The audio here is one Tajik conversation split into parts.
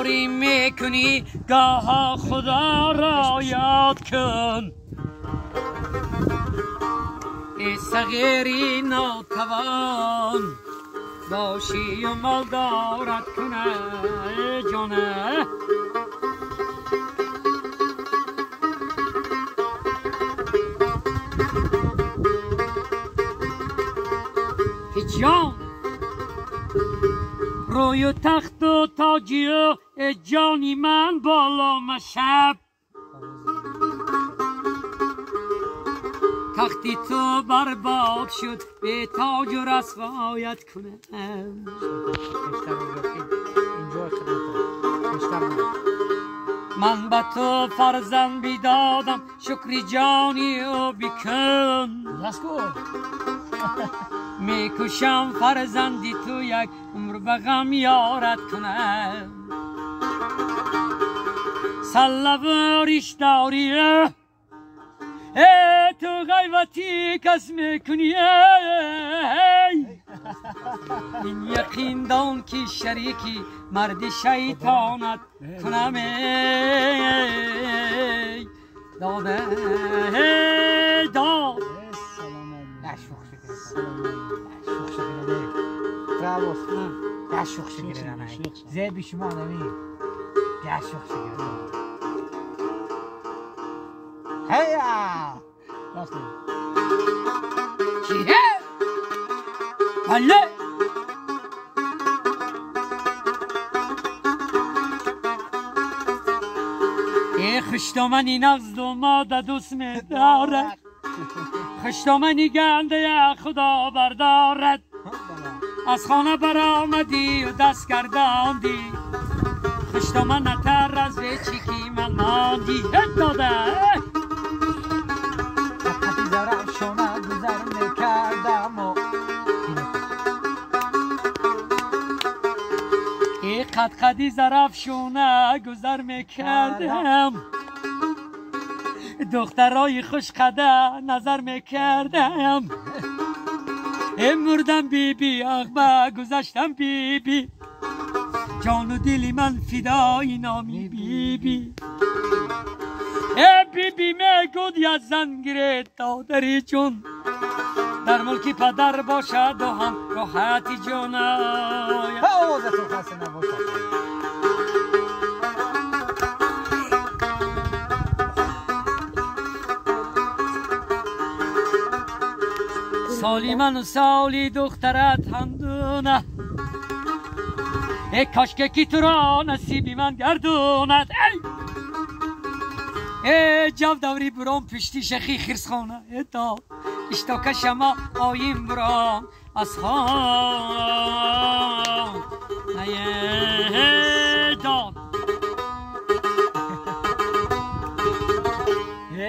کاری میکنی گاها خدا را یاد کن. ای صغیری ناتوان باشی و مال دارد کنه جانه. جان روی و تخت و تاجی و جانی من بالا مشب، تختی تو برباد شد به تاج و رسوایت کنم. من به تو فرزند بیدادم شکری جانی و بکن، میکشم فرزندی تو یک عمر به غم یارت کنم. سله و ریش داری ای تو غیبتی کس میکنی، این یقین دان که شریکی مرد شیطانت کنم. ای داده داد زیبی شما نمی دشوخ شگرده. هیا چیه؟ بله ای خوشدامنی نغز و ماده دوست می دارد، خوشدامنی گنده خدا بردارد. از خانه برآمدی و دست گرداندی، خوشدامن نتر از چیکی من ماندی. داده قدی زرفشانه گذر میکردم و ای قد قدی زرفشانه گذر میکردم، دخترای خوشقده نظر میکردم. ای مردم بی بی اغبه گذشتم بی بی، جان و دل من فدای نامی بی بی. ای بی بی میگود یا زن گیره دادری جون، در ملک پدر باشد و هم راحتی جانای. آوازتون خسته نباشد. سالی من و سالی دخترت همدونه، ای کاش که تو را نصیبی من گردوند. ای ای جو دوری برام پشتی شخی خرسخانه، ای تا اشتاکه شما آییم برام از خانه داد.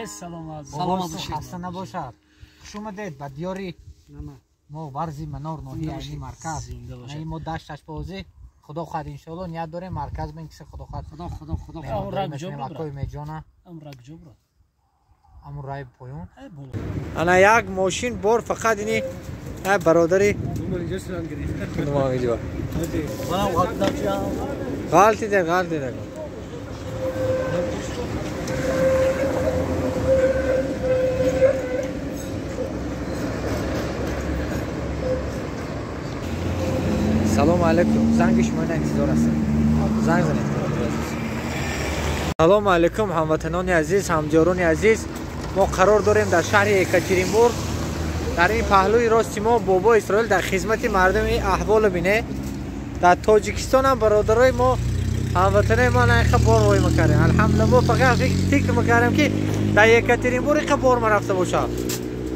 سلامت سلامت خسته نباشد. خوش اومدید به دیاری ما ورزی منار ناحیه عینی مرکز. این ما دشتش بازی خدا خواهد انشالله نیت داریم مرکز بین کسی خدا خواهد خدا خدا خدا خدا میکنیم میجانه امون رای پایون. انا یک ماشین بار فقط اینی برادری غلطی ده غلطی ده. سلام علیکم. زنگ شما انتظار هستم. زنگ زنید. سلام علیکم هموطنان عزیز، همجاران عزیز. ما قرار داریم در شهر اکاترینبورگ. در این پهلوی راست ما بابا اسرائیل در خدمت مردم این احوال بینه. در تاجیکستان هم برادرای ما هموطنای ما نه بار روی میکردیم. الحمدلله ما فقط فکر میکردیم که در اکاترینبورگ اینقدر بار ما رفته باشه.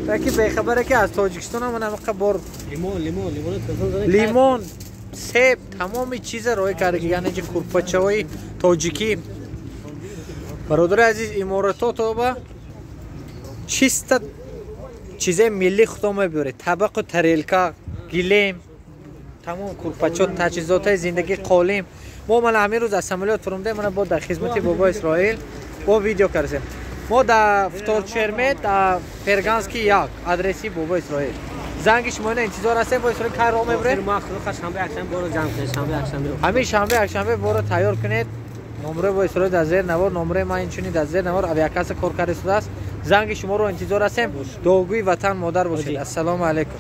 که بیخبره که از تاجیکستان هم اینقدر بار لیمون لیمون لیمون لیمون سیب تمام چیز روی کرده، یعنی که کرپچه های تاجیکی. برادر عزیز امارات تو با چیست چیزای ملی خدا میبره، طبق و تریلکا، گلیم، تمام کرپچه تجهیزات زندگی قالیم. ما من همین روز از سمالیات فرمده من با در خدمت بابا اسرائیل با ویدیو کردیم. ما در فتورچرمه در فرگانسکی یک آدرسی بابا اسرائیل. Занги шумо ина интизор ҳастем, бо Исроил кай роҳ мебурем? Охири моҳ худо хоҳад, шанбе якшанбе боро ҷамъ кунед, шанбе якшанбе. Ҳамин шанбе якшанбе боро тайёр кунед. Номрои бо Исроил дар зери навор, номрои ман инчунин дар зери навор авиакасса кор карда истодааст. Занги шуморо интизор ҳастем. Дуогӯи ватан модар бошед. Ассалому алайкум.